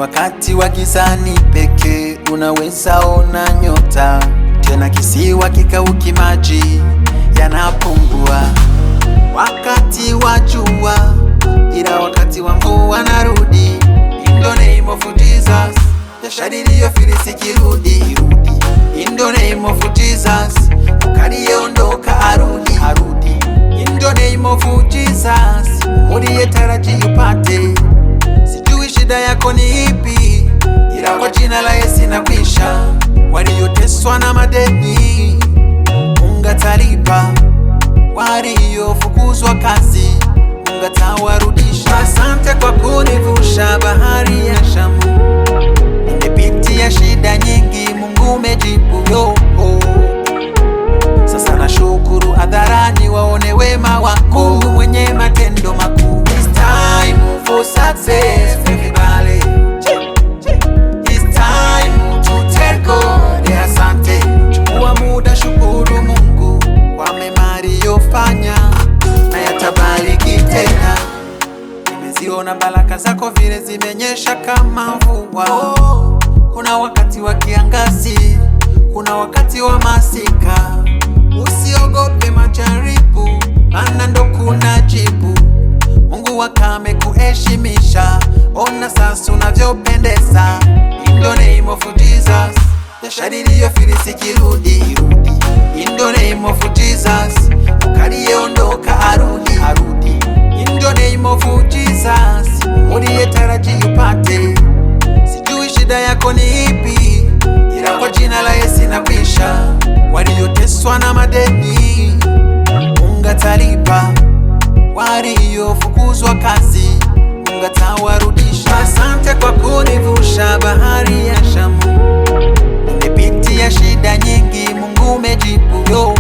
Wakati wa gizani pekee unaweza ona nyota, tena kisiwa kikauki, maji yanapungua. Wakati wa jua, ila wakati wa mvua narudi. In the name of Jesus, yashadiliyo kirudi. In the name of Jesus, ukaliyeondoka arudi, arudi. In the name of Jesus, uliyetarajia upate. Sijui shida yako ni ipi, ila kwa jina la Yesu inakwisha. Walioteswa na madeni, Mungu atalipa. Waliofukuzwa kazi, Mungu atawarudisha. Asante kwa kunivusha bahari ya Shamu. Nimepitia shida nyingi, Mungu umejibu yo. Sasa nashukuru hadharani, waone wema wako, Mungu mwenye matendo makuu. It's time for success, everybody. It's time to tell God asante. Chukua muda, shukuru Mungu kwa mema aliyofanya, na yatabariki tena. Nimeziona baraka zako vile zimenyesha kama mvua. Kuna wakati wa kiangazi, kuna wakati wa masika. Usiogope majaribu, maana ndo kuna jibu. Mungu akamekuheshimisha, ona sasa unavyopendeza. In the name of Jesus, yashadiliyo filisi kirudi. In the name of Jesus, ukaliyeondoka arudi, arudi. In the name of Jesus, uliyetarajia upate. Sijui shida yako ni ipi, ila kwa jina la Yesu inakwisha. Walioteswa na madeni, Mungu atalipa. Waliofukuzwa kazi, Mungu atawarudisha. Asante kwa kunivusha bahari ya Shamu. Nimepitia shida nyingi, Mungu umejibu yo.